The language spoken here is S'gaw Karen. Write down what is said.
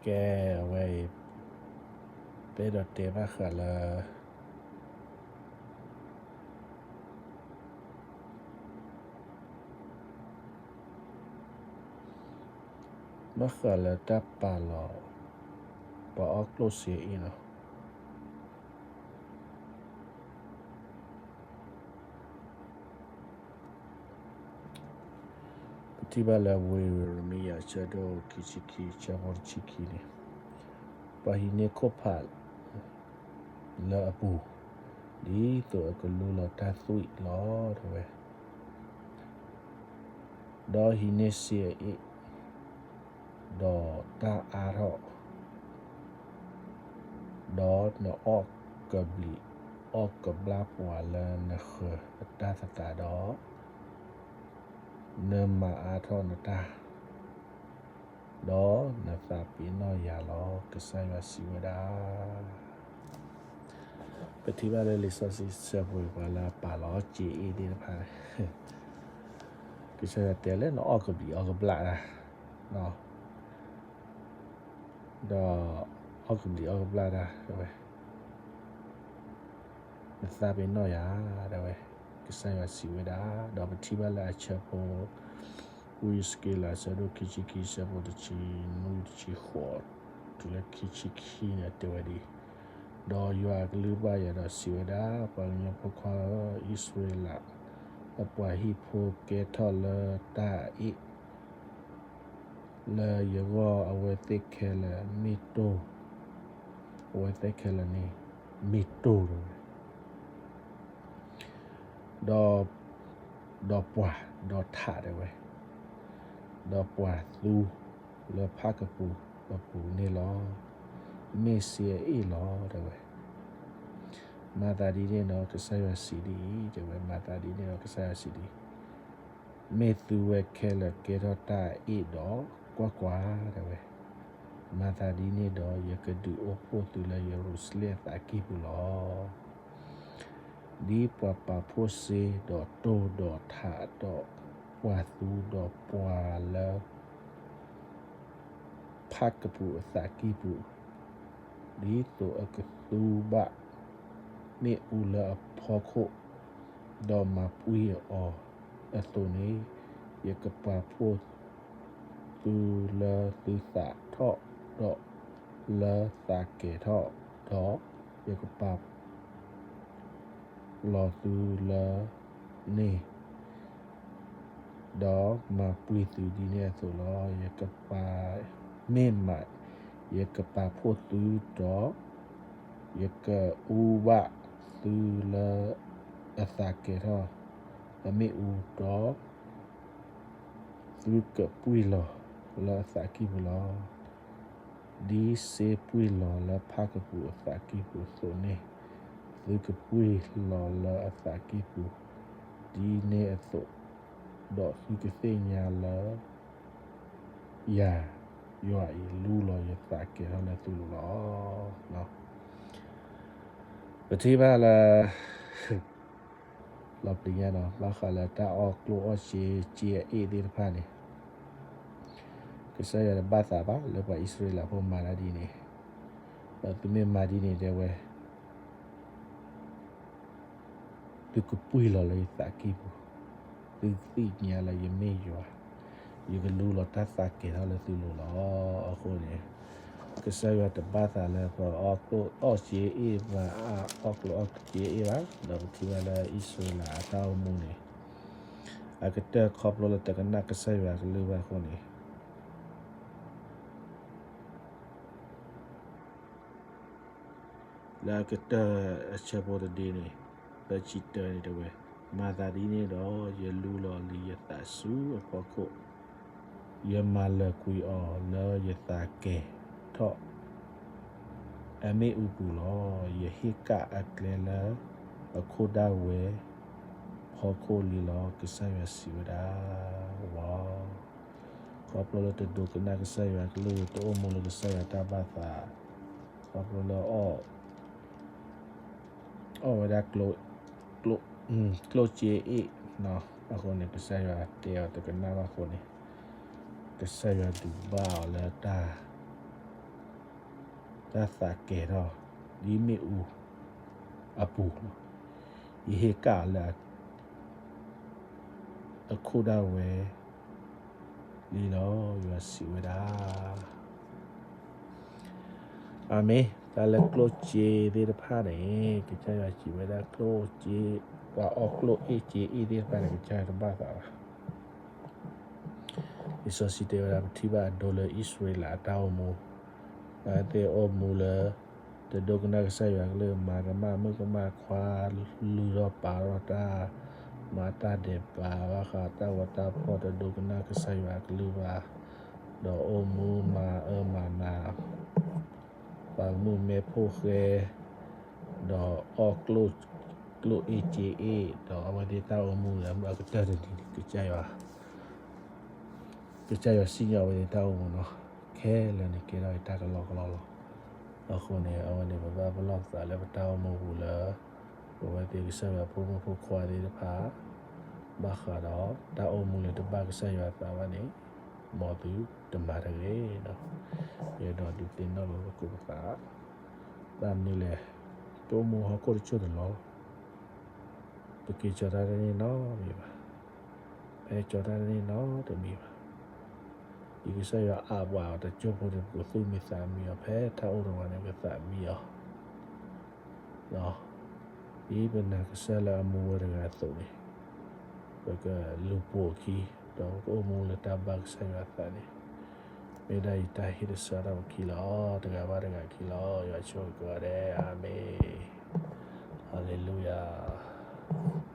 ကဲ, အဝဲအံၤ ပအဲၣ်ဒိးတဲဘၣ်ဃးလၢ ဘၣ်ဃးလၢတၢ်ပာ်လီၤ ပှၤအီၣ်ကျိၣ်စ့အ့ၣ်နီၤ. ပထံၣ်ဘၣ်လၢဝ့ၢ်ယရမံယၤ အဆၢဒိၣ်ခံဆံခံ အဆၢဖိတဆံခံန့ၣ်, ပှၤဟံးန့ၢ်ခိၣ်ဖးလၢအပူၤ, ဒ်သိးအကလူလီၤတၢ်သွံၣ်လီၤ တဲဝဲ, ဒီးဟံးန့ၢ်စ့အအ့ၣ်, ဒီးတၢ်အါထီၣ်, ဒီးနအီၣ်ကဘျံးအီၣ်ကဘျၣ်ပှၤလၢနဃၢၤအတၢ်သတးဒီး, နမၤအါထီၣ်နတၢ်, ဒီးနသးပ့ၤနီၣ်ယၤလီၤ, ကစၢ်ယွၤစံးဝဲဒၣ်. ပထံၣ်ဘၣ်လၢလံာ်စီဆှံဆၢပူၤ ပှၤလၢအပာ်လီၤစ့အ့ၣ်သ့ၣ်တဖၣ်န့ၣ်, ကစၢ်ယွၤတဲလၢနအီၣ်ကဘျံးအီၣ်ကဘျၣ်တၢ်, ဒီးအီၣ်ကဘျံးအီၣ်ကဘျၣ်တၢ် တဲဝဲ, နသးပ့ၤနီၣ်ယၤ တဲဝဲ, ကစၢ်ယွၤစံးဝဲဒၣ်. ဒီးပထံၣ်ဘၣ်လၢအဆၢဖိ ဝ့ၢ်ယစက့လး အဆၢဒိၣ်ခံဆံခံ အဆၢဖိတဆံနွံတဆံဃိး တုၤလၢခံဆံခံန့ၣ် တဲဝဲဒ်အံၤ, ဒီးယွၤအကလုၢ်ဘၣ်ယၤဒီးစံးဝဲဒၣ်, ပှၤကညီဖိခွါဧၢ, အံၣ်စရ့လး အပှၤဟံၣ်ဖိကဲထီၣ်လၢတၢ်အအ့ၣ် လၢယဂီၢ် အဝဲသ့ၣ်ခဲလၢာ်မ့ၢ်တိၢ်, အဝဲသ့ၣ်ခဲလၢာ်န့ၣ် မ့ၢ်တိၢ် တဲဝဲ, ဒီး, ဒီးပှၢ်, ဒီးထး တဲဝဲ, ဒီးပှၢ်သူလၢဖၣ်ကပူၤအပူၤန့ၣ်လီၤ. မ့ၢ်စ့အအ့ၣ်လီၤ တဲဝဲ. မၤသးဒ်န့ၣ်ဒီး ကစၢ်ယွၤစံးဒ်အံၤ တဲဝဲ, မၤသးဒ်န့ၣ်ဒီး ကစၢ်ယွၤစံးဒ်အံၤ, မ့ၢ်သုဝဲခဲလၢာ်ကဲထီၣ်တၢ်အအ့ၣ်ဒီး, ကွၢ်ကွၢ်, တဲဝဲ, မၤသးဒ်န့ၣ်ဒီး ယကဒုးအိၣ်ဖှိၣ်သုလၢယရူၤၡလ့ၣ်အသးကံၢ်ပူၤလီၤ. ဒ်ပှၤပာ်ဖှိၣ်စ့ဒီးတိၢ်ဒီးထးဒီးပှၢ်သူဒီးပှၢ်လၢ ဖၣ်ကပူၤအသးကံၢ်ပူၤ, ဒ်သိးအကသူဘၣ်မ့ၣ်အူလၢအဖီခိၣ်, ဒီးမၤပှံၢ်အီၤအသိးန့ၣ်, ယကပာ်ဖှိၣ်သုလၢသုသးထီၣ်ဒီးလၢသးကဲၤထီၣ်, ဒီးယကပာ် လီၤသုလၢန့ၣ်, ဒီးမၤပှံၢ်သုဒ်န့ၣ်အသိးလီၤ. ယကပာ်, မ့ၢ်မး, ယကပာ်ဖှိၣ်သုဒီး, ယကအူဘၣ်သုလၢအသးကဲၤထီၣ်အမ့ၣ်အူဒီး, သုကပှံၢ်လီၤလၢအသးကံၢ်ပူၤလီၤ. ဒ်စ့ပှံၢ်လီၤလၢဖၣ်ကပူၤအသးကံၢ်ပူၤအသိးန့ၣ်, သုကပှံၢ်လီၤလၢအသးကံၢ်ပူၤဒ်န့ၣ်အသိး, ဒီးသုကသ့ၣ်ညါလၢ ယၤ, ယွၤအံၤလူလီၤယသးကဲၤထီၣ်လၢသုလိၤလီၤ. ပထံၣ်ဘၣ်လၢ လီၤပျံၤညါဒီး ဘၣ်ဃးလၢတၢ်အီၣ်ကျိၣ်အီၣ်စ့ စ့အအ့ၣ်သ့ၣ်တဖၣ်န့ၣ်, ကစၢ်ယွၤတဘၣ်သးဘၣ်လၢပှၤအံၣ်စရ့လးဖိမၤတၢ်ဒ်န့ၣ်, ဒီးသုမ့ၢ်မၤဒ်န့ၣ် တဲဝဲ သုကပှံၢ်လီၤလၢယသးကံၢ်ပူၤ, သုသ့ၣ်ညါလၢယမ့ၢ်ယွၤ, ယကလူလီၤတၢ်သးကဲၤထီၣ်လၢသုလိၤလီၤ. အဃိန့ၣ် ကစၢ်ယွၤတဘၣ်သးလၢပှၤအီၣ်ကျိၣ်အီၣ်စ့အအ့ၣ် ပှၤအီၣ်ကျိၣ်အီၣ်စ့အအ့ၣ်ဘၣ်. ဒီးပထံၣ်ဘၣ်လၢအံၣ်စရ့လးအတၢ်အိၣ်မူန့ၣ်, အကတၢၢ်ခီဖျိလၢတကနၣ်ကစၢ်ယွၤအကလုၢ်ဘၣ်အဃိန့ၣ် လၢအကတၢၢ်အဆၢဖိတဒ့န့ၣ်, သၢဆံတၢန့ၣ်တဲဝဲ, မၤသးဒ်န့ၣ်ဒီး ယလူလီၤလံယသးဆူအဖီခိၣ်, ယမၤလၢာ်ကွံာ်အီၤလၢယသးကဲၤထီၣ်အမ့ၣ်အူပူၤလီၤ. ယဟ့ၣ်ကၣ်အကျဲလၢအခိၣ်ဒၣ်ဝဲဖီခိၣ်လံလီၤ, ကစၢ်ယွၤစံးဝဲဒၣ်. ဝါ, ခီဖျိလၢတဒိကနၣ်ကစၢ်ယွၤအကလုၢ်, တအိၣ်မူလၢကစၢ်ယွၤတၢ်ဘၣ်သး, ခီဖျိလၢ အီၣ်ဝဲဒၣ် ကျိၣ်စ့အအ့ၣ်အဃိန့ၣ်, ကစၢ်ယွၤတဲအီၤတကနၣ်ဘၣ်အဃိန့ၣ်, ကစၢ်ယွၤဒုးဘၣ်အီၤလၢတၢ် တၢ်သးကဲၤထီၣ် ဒ်မ့ၣ်အူအပူၤလီၤ. ယဟ့ၣ်ကၣ်လၢ အခိၣ်ဒၣ်ဝဲလံလီၤ. ယွၤစံးဝဲဒၣ် အၤမ့ၣ်. တၢ်လၢကျိၣ်စ့သ့ၣ်တဖၣ်န့ၣ် ကစၢ်ယွၤစံးဝဲဒၣ်ကျိၣ်စ့, ပှၤအီၣ်ကျိၣ်အ့ၣ်စ့အ့ၣ်သ့ၣ်တဖၣ်န့ၣ် ကစၢ်ယွၤတဘၣ်သးဘၣ်. လံာ်စီဆှံတဲဝဲဒၣ် ပထံၣ်ဘၣ်အဒိလၢအံၣ်စရ့လးအတၢ်အိၣ်မူ, အဝဲသ့ၣ်အိၣ်မူလၢ တဒိကနၣ်ကစၢ်ယွၤအကလုၢ်, မၤကမၣ်မုၣ်ကမၣ်ခွါ, လုၢ်ထီၣ်ပာ်ထီၣ်တၢ်, မၤတၢ်ဒဲးဘးဘၣ်ဃးတၢ်ဂီၤတၢ်ဖီၣ်, တဒိကနၣ်ကစၢ်ယွၤအကလုၢ်ဘၣ်, ဒီးအိၣ်မူမၤအၢမၤနး ပာ်မုာ်မဲာ်ဖိဃဲ, ဒီးအီၣ်ကျိၣ်, ကျိၣ်အ့ၣ်စ့အ့ၣ်, ဒီးအဝဲသ့ၣ်တၢ်အိၣ်မူလၢအကတၢၢ်တနံၤန့ၣ် ကစၢ်ယွၤ, ကစၢ်ယွၤစံၣ်ညီၣ်ဝဲသ့ၣ်တၢ်အိၣ်မူနီၤ. ခဲလၢာ်န့ၣ်ကဲထီၣ်အတၢ်ကလီကလီလီၤ. အဃိန့ၣ် အဝဲန့ၣ် ပဘၣ်ပလီၢ်ပသးလၢပတၢ်အိၣ်မူပူၤလၢ ပဝဲသ့ၣ်ကစၢ်ယွၤဖိမုၣ်ဖိခွါသ့ၣ်တဖၣ် ဘၣ်ဃးဒီးတၢ်အိၣ်မူလၢတဘၣ်ကစၢ်ယွၤအသးဘၣ်န့ၣ် မ်သုတမၤတဂ့ၤ. ယအဲၣ်ဒိးဒုးသ့ၣ်နီၣ်လီၤပကိးပသး, ဘၣ်မနုၤလဲၣ်, ပအိၣ်မူဟီၣ်ခိၣ်တစိၢ်တလီၢ်လီၤ. ပက့ၤကၠီၤတၢ်တန့ၢ်နီတမံၤဘၣ်, ဖဲကၠီၤတၢ်တန့ၢ်နီတမံၤဘၣ်. ဒ်ကစၢ်ယွၤအးပှၤအီၤတစိၢ်ဖိန့ၣ် ပကသူၣ်မံသးမံအီၤ ဖဲတၢ်အိၣ်တဂၤန့ၣ် ပကသးမံအီၤ ဒ်ပနာ်ကစၢ်လၢအမူဝဲတဂၤအသိးန့ၣ်, ပကလူၤပိာ်အခံ, ဒီးပကအိၣ်မူလၢတၢ်ဘၣ်ကစၢ်ယွၤအသးန့ၣ်, မ့ၢ်ဒၣ်ယတၢ်ဟ့ၣ်တစၢ်ထီၣ်ပခံလီၤ. တဂၤဘၣ်တဂၤခံလီၤ. ယွၤဆိၣ်ဂ့ၤကိးဂၤဒဲး, အၤမ့ၣ်, ဟၤလ့လူယၤ.